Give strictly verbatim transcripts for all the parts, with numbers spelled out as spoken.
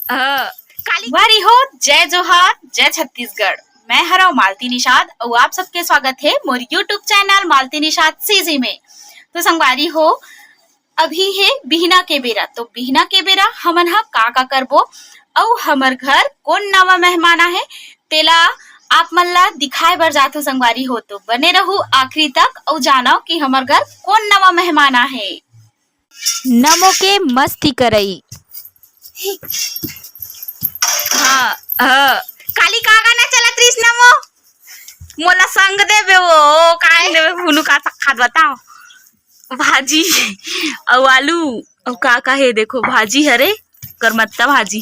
अ, काली संगवारी हो, जय जोहार, जय छत्तीसगढ़। मैं हरव मालती निषाद अउ आप सबके स्वागत हे मोर YouTube channel Malti Nishad CG में। तो संगवारी हो, अभी हे बिहना के बेरा, तो बिहना के बेरा हमन ह का का करबो अउ हमर घर कोन नवा मेहमान आहे, तेला आप मन ला दिखाए बर जाथो संगवारी हो। तो बने रहू आखिरी तक अउ जानव कि हमर घर कोन नवा मेहमान आहे। नमो के मस्ती करई। हाँ, हाँ। काली का गाना चलत रहिस नमो? मोला संग देबे वो, का देबे हुनु का खात बताओ? भाजी अउ आलू अउ का का हे, देखो भाजी हरे, करमत्ता भाजी।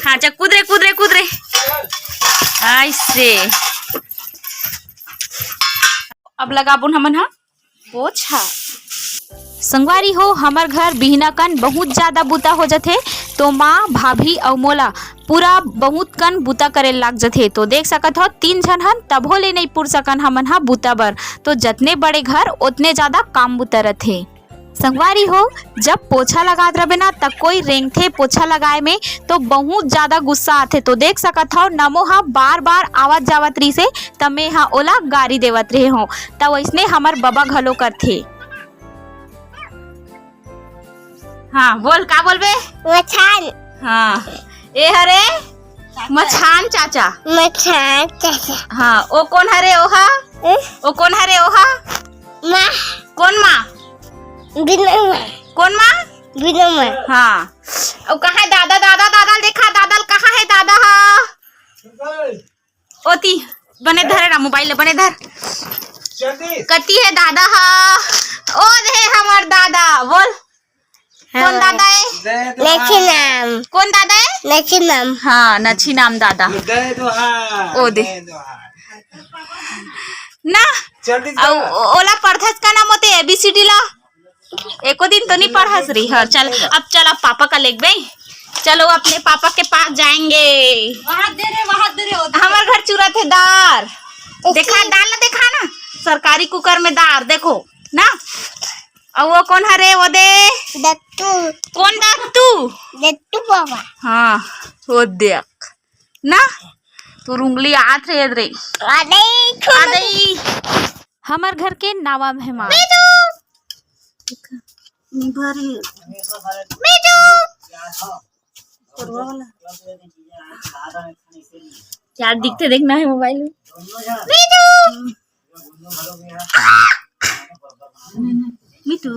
हाँ, चा कूद रे, कूद रे, कूद रे। ऐसे। अब लगाबोन हमन हा पोछा। संगवारी हो, हमर घर बिहना कन बहुत ज्यादा बुता हो जथे, तो माँ, भाभी अउ मोला पूरा बहुत कन बुता करे लाग जथे। तो देख सकत हो, तीन झन हन, तभो ले नइ पुर सकन हमन हा बुता बर। तो जतने बड़े घर, ओतने ज्यादा काम बुता रथे। संगवारी हो, जब पोछा लगात रबे ना, त कोई रेंगथे पोछा लगाए में, तो बहुत ज्यादा गुस्सा आथे। तो देख सकत हव, नमो ह बार बार आवत जावत रहिसे, त मैं ह ओला गारी देवत रहे हव। त वइसने हमर बबा घलो करथे। हाँ, बोल, का बोलबे? मछान। हाँ, ए हरे मछान चाचा। मछान चाचा। हाँ, ओ कोन हरे ओहा? ए? ओ कोन हरे ओहा? माँ। कोन माँ? बिना माँ। कोन माँ? बिना माँ। हाँ। ओ कहाँ हे दादा, दादा, दादा ल देखा, दादा ल कहाँ हे दादा हा? ओती, बने धरे ना मोबाइल ले, बने धर। कति हे दादा हा? ओ दे हमर दादा, बोल। कोन दादा हे? नछीनाम। कोन दादा हे? नछीनाम। हाँ, नछीनाम दादा। ओ दे। ना। अउ ओ-, ओला पढ़थस का ना मोते एबीसीडी ला? एको दिन तो नहीं पढ़स रही। हाँ, चल, अब चल, अब पापा का लेगबे। चलो, अपने पापा के पास जाएंगे। वहाँ दे रे, वहाँ दे रे, वो दे। हमर घर चुरत हे दार। देखा, दार ला देखा ना, सरकारी कुकर में दार, देखो ना। अउ वो कोन हरे, वो दे। दत्तू। कोन दत्तू? दत्तू बाबा। हाँ, वो देख ना, तोर उंगली आत रे, रे। आ दई, आ दई। हमर घर के नावा मेहमान। मीठू। मीठू। क्या दिखते देखना है मोबाइल में। मीठू। मीठू।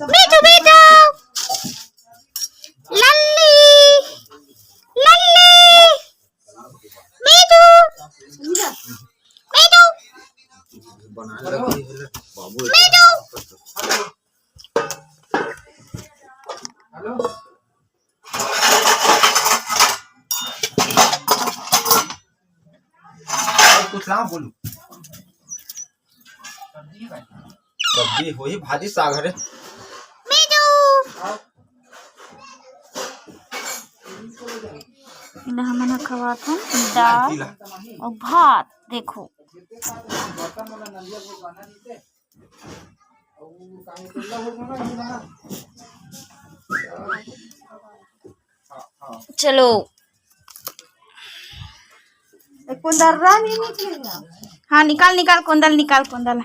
मीठू, मीठू। लल्ली, लल्ली। मीठू, मीठू, मीठू। और कुछ ना बोलू। सब्जी होही, भाजी साग हरे। मीठू। इला हमन ह खवात हन दाल अउ भात। देखो, चलो। ए, कोंदर्रा नहीं निकलेगा। हाँ, निकाल, निकाल, कोंदल, निकाल, कोंदल।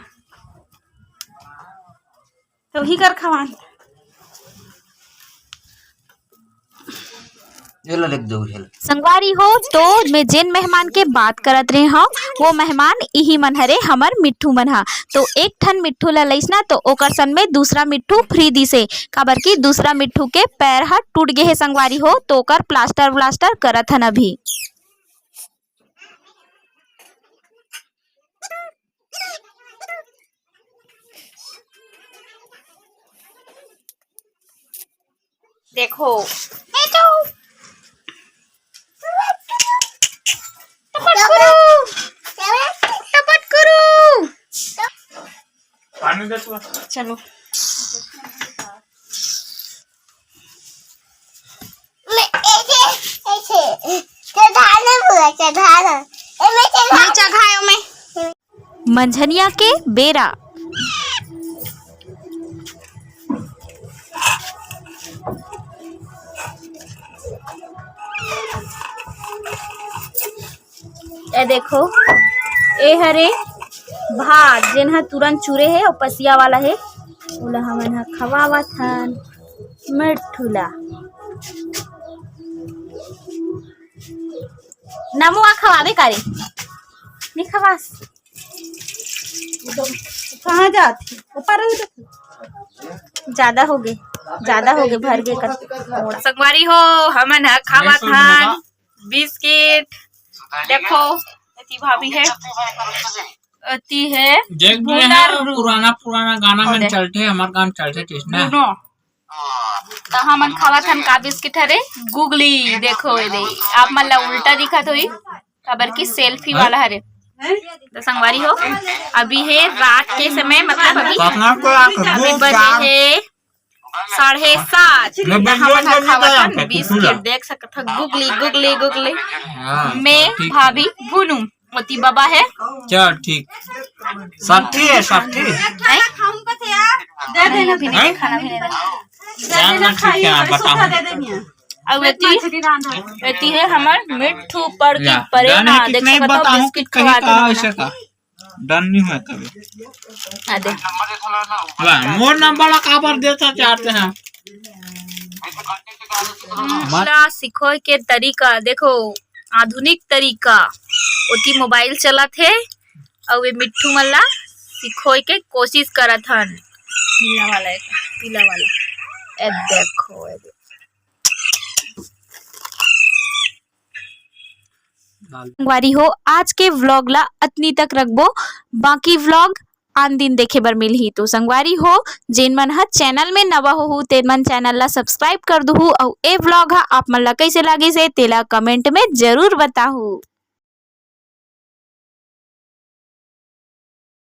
तो ही कर खवान। ये ला लेके जाओ, ये ला। संगवारी हो, तो मैं जेन मेहमान के बात करत रहे हव, वो मेहमान इही मन हरे, हमर मिट्ठू मन हा। तो एक ठन मिट्ठू ला लइस ना, तो ओकर सन में दूसरा मिट्ठू फ्री दिसे, काबर कि दूसरा मिट्ठू के पैर हा टूट गे हे संगवारी हो, तो ओकर प्लास्टर व्लास्टर करत हन अभी। देखो। टपट करो। टपट करो। पानी दे तू। चलो। मैं ऐसे, ऐसे चढ़ाना पूरा चढ़ाना। ए, मैं चढ़ा नहीं मंझनिया के बेरा। ए देखो, ए हरे भात, जेन ह तुरंत चुरे हे अउ पसिया वाला हे, ओला हमन ह खवावत हन मिट्ठू ला। नमुआ खवावे का रे? नहीं खवास? कहाँ जात हे? ऊपर रही तो। ज्यादा हो गए, ज्यादा हो गए, भर गए कर। संगवारी हो, हमन ह खावत हन बिस्किट। देखो, एती भाभी हे, एती हे देख भी भुनर है, रू-, पुराना पुराना गाना में चलते, हमार गाना चलते, टेस्ट ना। त हमन खावत हन का बिस्किट हरे? गुगली। देखो एदे, आप मन ला उल्टा दिखत होही, काबर कि सेल्फी वाला हरे। त संगवारी हो, अभी हे रात के समय, मतलब अभी, अभी बजे हे साढ़े सात। त हमन ह खावत हन बिस्किट, देख सकत ह, गुगली, गुगली, गुगली। हाँ, मैं ठीक है। भाभी भुनू, मोती बाबा है। चल ठीक, साठी है, साठी। हैं? दे देना। अभी नहीं, खाना भी नहीं देना। ठीक है, बताओ। अब एती, एती है हमर मिट्ठू पर की परे ना, देख सकत हो, बिस्किट खवात है। डन नहीं हुआ कभी। आ दे। वाह, मोर नंबर ला काबर देता चाहते हैं? ला सिखोय के तरीका देखो, आधुनिक तरीका। ओती मोबाइल चलत हे, अउ ये मिट्ठू मन ला सिखोय के कोशिश करत हन। पीला वाला है, पीला वाला। ए देखो, ए देखो। संगवारी हो, आज के व्लॉग ला अतनी तक रखबो, बाकी व्लॉग आन दिन देखे बर मिलही। तो संगवारी हो, जेन मन ह चैनल में नवा होहू, तेन मन चैनल ला सब्सक्राइब कर दुहू, अउ ए व्लॉग ह आप मन ला कइसे लागिस हे, तेला कमेंट में जरूर बताहू।